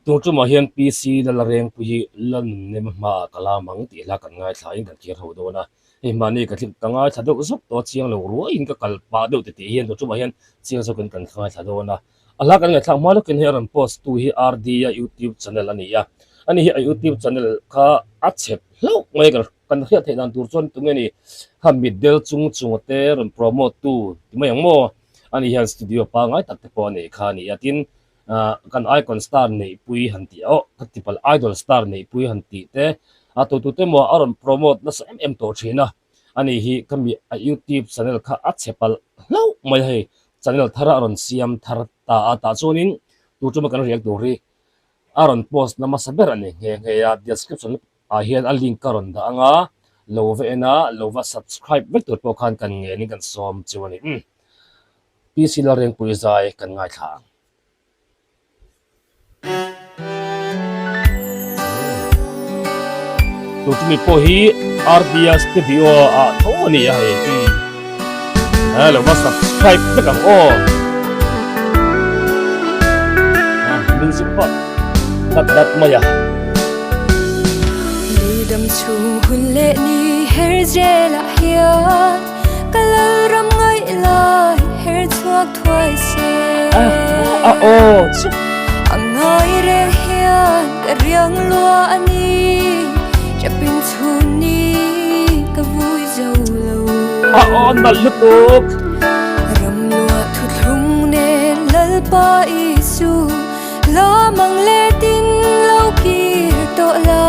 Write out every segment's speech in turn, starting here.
Tun tumah hian PC Lalarengpuii Lalnunnem hmaah ka lam ang tih hla kan ngaithla in kan thlir ho dawn a. Hei mahni ka ka ngaithla deuh zawk tawh a chiang lo ruaiin ka kal pah deuh titih hian tun tumah hian chiang zawkin kan ngaithla dawn a. A hla kan ngaihthlak hma lawkin hei a rawn post tu hi RD a YouTube channel a ni a. Ani hi a YouTube channel kha a chep hlauh mai kan kan hriat theih dan tur chuan tunge ni kha mitdel chung chung te rawn promote tu ti mai ang maw? Ani hian studio pangngai tak te pawh a neih kha a ni a tin ah kan icon star neihpui han tih aw ka ti palh idol star neihpui han tih te a tu tu te maw a rawn promote nasa em em tawh thin a ani hi ka mi a youtube channel kha a chhe palh hlauh mai a hei channel thar a rawn siam thar ta a tah chuanin tu tuma kan riak tur hi a rawn post na hmasa ber a ni nghe nghe a description ah hian a link ka rawn dah anga lo va en a lo va subscribe vek tur pawh khan kan ngen in kan sawm chu a ni umm PC Lalrengpui zai kan ngaithla ang. Tu chumi pawh hi RDA studio ah tho a ni a hei umm lo va subscribe vek ang aw music pawh dat dat mai a. Dam chhung hun leh ni her zelah hian ka lalram ngaih lai her chhuak thuai se. A aw chu. A ngai reng hian ka riang lua a ni chapin chhun ni ka vui zo lo. A aw nalh lutuk. Ram lua thuthlung nen Lalpa Isu. La mang leh tin lo kir tawh la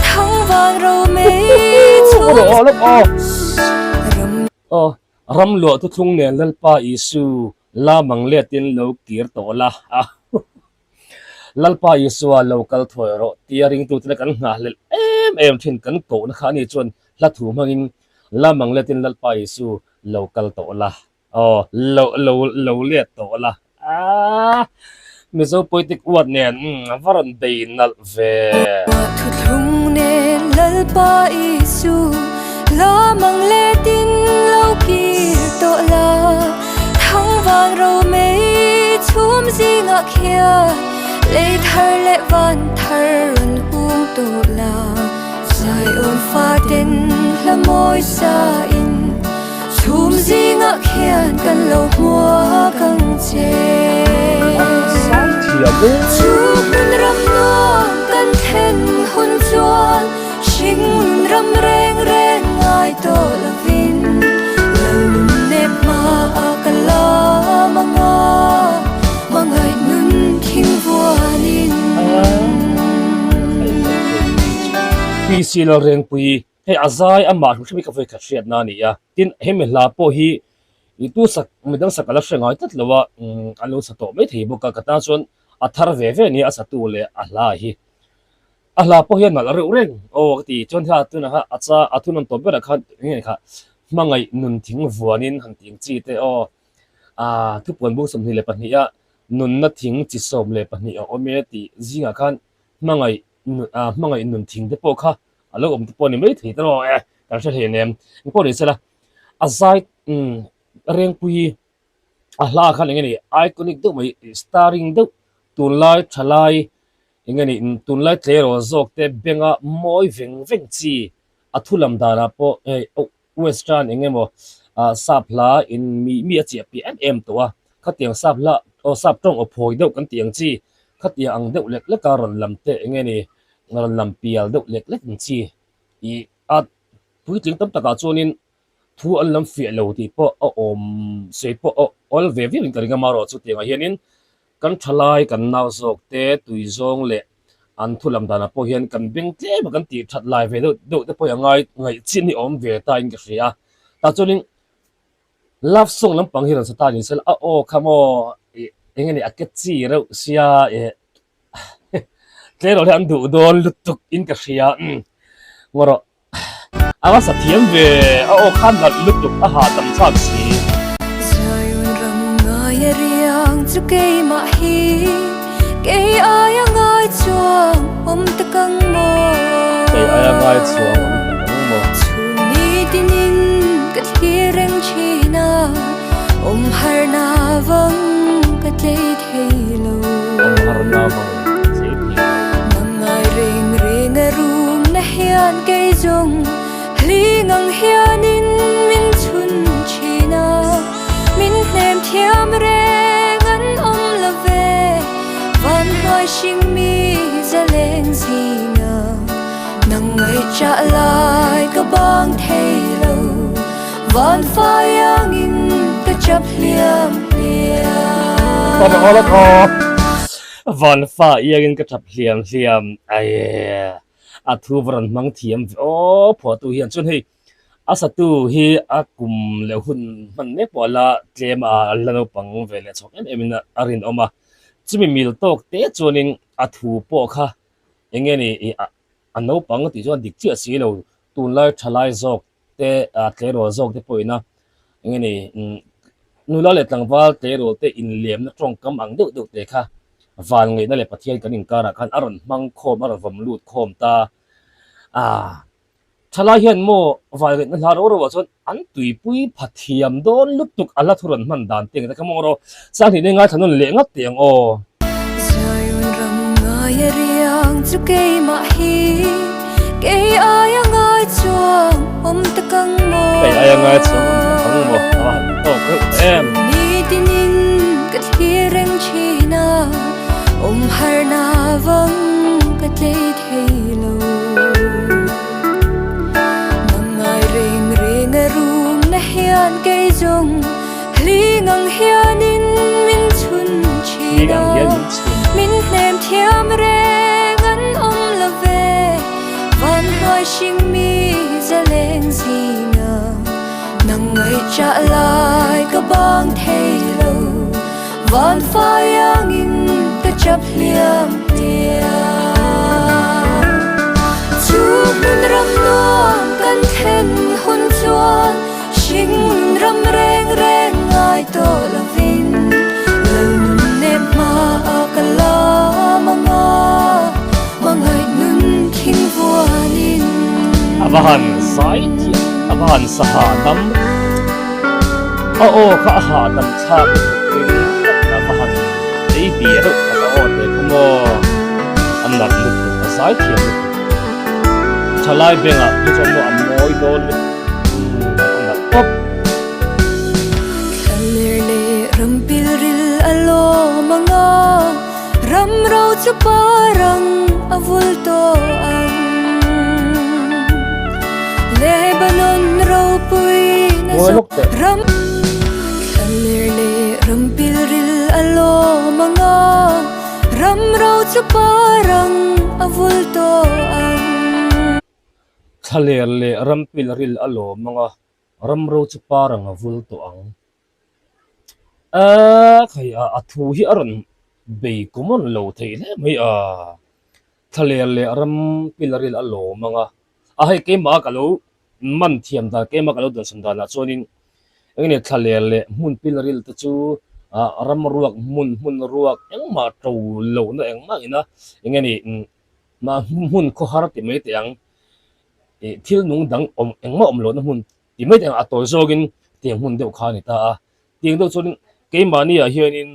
thang van ro mei chhum ram Aw ram luah thuthlung nen Lalpa Isu la mang leh tin lo kir tawh la Lalpa Isua lo kal thuai rawh tia ringtute kan nghahhlelh em em thin kan kohna kha ani chuan hla thu hmangin la mang leh tin Lalpa Isu lo kal tawh la. Aw, lo, lo, lo let tawh la. Aaa, Mizo poetic word nen, umm, a va rawn bei nalh ve. Thuthlung nen Lalpa Isu la mang letin lo kir tawh la Thang van ro mei chhum zingah khian lei thar leh van thar rawn hung tawh la Zion faten hla mawi sa in Chhum zingah khian kan lo hmuak ang che. Chu hmun ram nuam kan thlen hun chuan hring ram reng reng ngai tawh lovin Lalnun nep hmaah ka lam ang a, hmangaih nun thing vuanin. PC Lalrengpuii Hei a zai amah hrim hrim hi ka vawi khat hriatna a ni a, tin hemi hla pawh hi i tu sak midang sak a la hre ngai tlat lo a, umm an lo sa tawh mai thei bawk a, ka tan chuan a thar ve ve nia a satu leh a hla hi. A hla pawh hi a nalh reuh reng aw ka ti, chuan hla tunah kha a cha a thunawn tawp berah khan eng nge kha hmangaih nun thing vuanin han ti ang chi te aw ah thupuan bung 22 a nunna thing chi 12 a awm e tih zingah khan hmangaih ah hmangaih nun thing te pawh kha a lo awm te pawh a ni mai thei tawh e kan hre hlei nem engpawh ni sela a zai umm rengpui a hla khan eng nge ni iconic deuh mai starring deuh tunlai thalai eng nge ni tunlai tleirawl zawk te benga mawi veng veng chi a thu lam danah pawh hei western eng emaw ah sap hla in mi mi a chiah piah em em tawh a khatiang sap hla aw sap tawng aw phawi deuh kan tih ang chi khatiang ang deuh lek leka rawn lam te eng nge ni rawn lam pial deuh lek lek ang chi ih a puitling tam takah chuanin thu an lam fiah lo tih pawh a awm sawi pawh a awl ve viau in ka ring a marawh chu tiangah hianin kan thalai kan nau zawk te tui zawng leh an thu lam danah pawh hian kan beng tlem a kan tih that lai ve deuh deuh te pawh hi a ngai ngaih chin hi a awm ve ta in ka hria a tah chuanin love song lampang hi rawn sa ta ni sela a aw kha maw ih eng nge ni a catchy reuh sia ih Tleirawl hi an duh dawn lutuk in ka hria umm ngaw rawh a va sa thiam ve a aw khan nalh lutuk a hahdam thlak si. Zion ram ngai a riang chu keimah hi kei aia ngai chuang awm tak ang maw. Kei aia ngai chuang awm tak ang maw. Chhun ni tinin ka thlir reng thin a awm har na vang ka tlei thei lo. Awm har na vang ka tlei. hian kei zawng hling ang hianin min chhun thin a, min hnem thiam reng an awm lo ve, van hnuai hring mi zaleng zinga nang ngaihchah lai ka bang thei lo, van fai angin ka chap hliam hliam. Van fa iangin ka chap hliam hliam aye. A thu va rawn hmang thiam ve aw phuahtu hian chuan hei a satu hi a kum leh hun hman mek pawh a la tlem a a la naupang ve leh chhawk em em in a rinawm a chumi mil tawk te chuanin a thu pawh kha eng nge ni ih a naupang tih chuan dik chiah si lo tunlai thalai zawk te ah tleirawl zawk te pawhin a eng nge ni umm nula leh tlangval tleirawl te inliamna tawngkam ang deuh deuh te kha van ngaihna leh Pathian kan inkarah khan a rawn hmang khawm a rawn vawm lut khawm ta ah thalai hian maw van ngaihna hla ro ro ah chuan an tuipui pha thiam dawn lutuk a la thu rawn hman dan te ang te kha maw rawh Sanghnih nei ngaithla nawn leh ngat teh ang aw. Zion ram ngai a riang chu keimah hi kei aia ngai chuang awm tak ang maw. Kei aia ngai chuang awm tak ang maw a va han tawk reuh em. Nitinin ka thlir reng thin a awm harna vang ka tlei thei lo. Nang ngai reng reng a rumna hian kei zawng Hling ang hianin min chhun thin a, min hnem thiam reng an awm lo ve, van hnuai hring mi zaleng zinga nang ngaihchah lai ka bang thei lo, van fai angin ka chap hliam hliam. Chu hmun ram nuam kan thlen hun chuan Hring ram reng reng ngai tawh lovin Lalnun nem hma a ka lam anga Hmangaih nun thing vuanin. A va han zai thiam, a va han sa hahdam. A aw kha a hahdam thlak lutuk in a va han ei ve reuh tak a aw te kha maw. A nalh lutuk, a zai thiam lutuk. Thalai bengah phei chuan maw a mawi dawn lutuk. Thlaler leh ram pilril a lawm ang a, ram ro chu parang a vul tawh ang. Lebanon ropui na zawk ram Thlaler leh ram pilril a lawm ang a, ram ro chu parang a vul tawh ang. Thlaler leh rampil ril a lawm ang a, ramro chu par ang a vul tawh ang. Aaa khai a, a thu hi a rawn bei common lo thei hle mai a. Thlaler leh rampil ril a lawm ang a, a hei keimah ka lo man thiam dan, keimah ka lo dawnsawn danah chuanin eng nge thlaler leh hmun pil ril te chu ah ram ruak hmun hmun ruak engmah to lohna engmah ina eng nge ni Mah hmun khawhar ti mai teh ang, ih thil nung dang awm engmah awm lohna hmun ti mai teh ang a tawi zawkin tiang hmun deuh kha a ni ta a. Tiang deuh chuanin keimahni ah hianin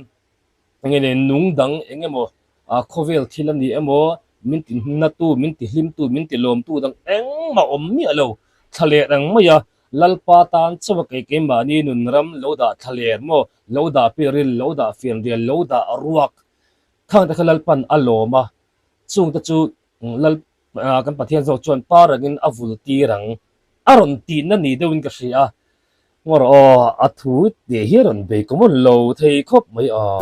eng nge nung dang eng emaw ah khawvel thil a ni emaw min ti hnatu, min ti hlimtu, min ti lawmtu dang engmah awm miah lo thla leh reng mai a, Lalpa tan chauh a kei keimahni nun ram lo dah thla ler maw, lo dah pilril, lo dah fianrial, lo dah ruak khang te kha Lalpan a lawm a. Chungte chu Lal kan Pathian zawk chuan pa rangin a vul tir ang a rawn tihna ni deuhin ka hria a, Ngawr aw a thu tih hi a rawn bei common lo thei khawp mai aw.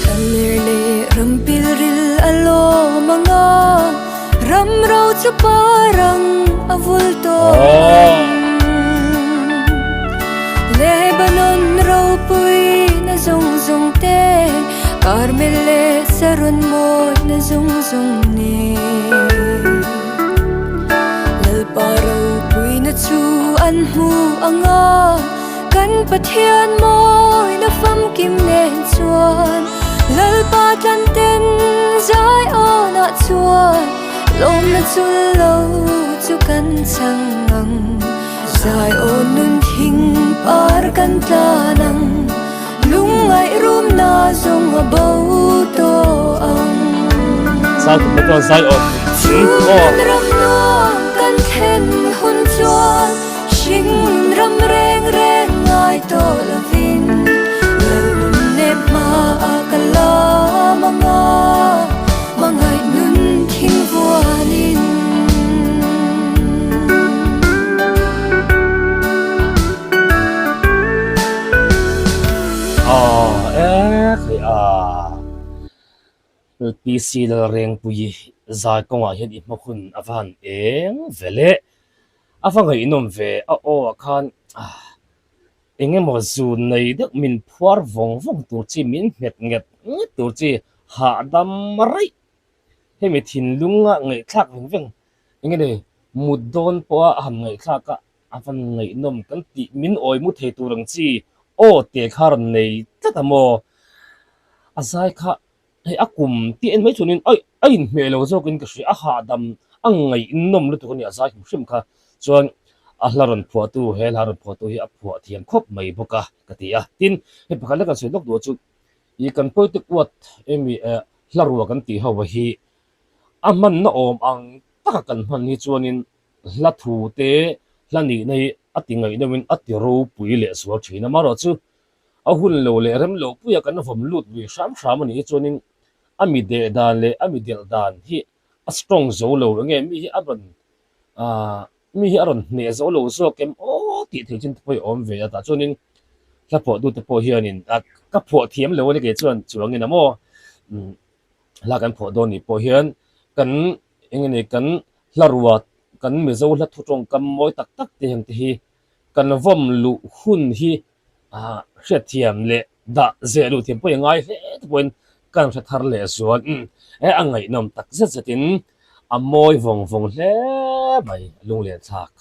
Thlaler leh ram pilril a lawm ang a, ram ro chu pa rang a vul tawh ang. Lebanon ropui na zawng zawng te. Carmel leh Saron mawina zawng zawng nen Lalpa ropuina chu an hmu ang a, Kan Pathian mawina famkim nen chuan Lalpa tlanten Zaiawnah chuan Lawmna chul lo chu kan chang ang Zaiawn nun thing par kan tlan ang. Lungngaih rumna zawng a bo tawh ang. zai tum chuan zai awm aw. Ram nuam kan thlen hun chuan hring ram reng reng ngai tawh lovin Lalnun leh hma a ka lam anga hmangaih nun thing vuanin. Aw e khai a LPC Lalrengpui zai kawngah hian i hma hun a va han eng ve le a va ngaihnawm ve a aw ah khan eng emaw zun nei deuh min phuar vawng vawng tur chi min nghet nghet nghet tur chi hahdam raih hemi thinlunga ngaihthlak veng veng eng nge ni mut dawn pawha a han ngaihthlak a. A van ngaihnawm kan tih min awi mu thei tur ang chi aw te kha rawn nei tlat a maw? A zai kha hei a kum tih en mai chuanin a a inhmeh lo zawkin ka hria a hahdam a ngaihnawm lutuk a ni a zai hrim hrim kha chuan a hla rawn phuahtu he hla rawn phuahtu hi a phuah thiam khawp mai bawk a ka ti a tin hei pakhat lek kan sawi lawk duh chu ih kan politic uat emi eh hla rua kan tih ho hi a hmanna awm ang taka kan hman hi chuanin Hla thu te hla nihna hi a ti ngaihnawmin a ti ropui leh sual thin a, amaherawhchu a hun lo leh rem lo puia kan vawm lut lui hram hram a nih hi chuanin a mi deh dan leh a mi delh dan hi a strong zo lo enge mi hi a rawn aah mi hi a rawn hneh zo lo zawk em aw tih theih chin te pawh hi a awm ve a tah chuanin hla phuahtute pawh hianin a ka phuah thiam lo a ni kei chuan chuangin a maw hla kan phuah dawn nih pawh hian kan eng nge ni kan hla ruat kan Mizo hla thu tawngkam mawi tak tak te heng te hi kan vawm luh hun hi ah hriatthiam leh dah zeh luh thiam pawh i ngai hle te pawhin kan hre thar leh zual e a ngaihnawm tak zet zetin a mawi vawng vawng hle mai lunglen thlak.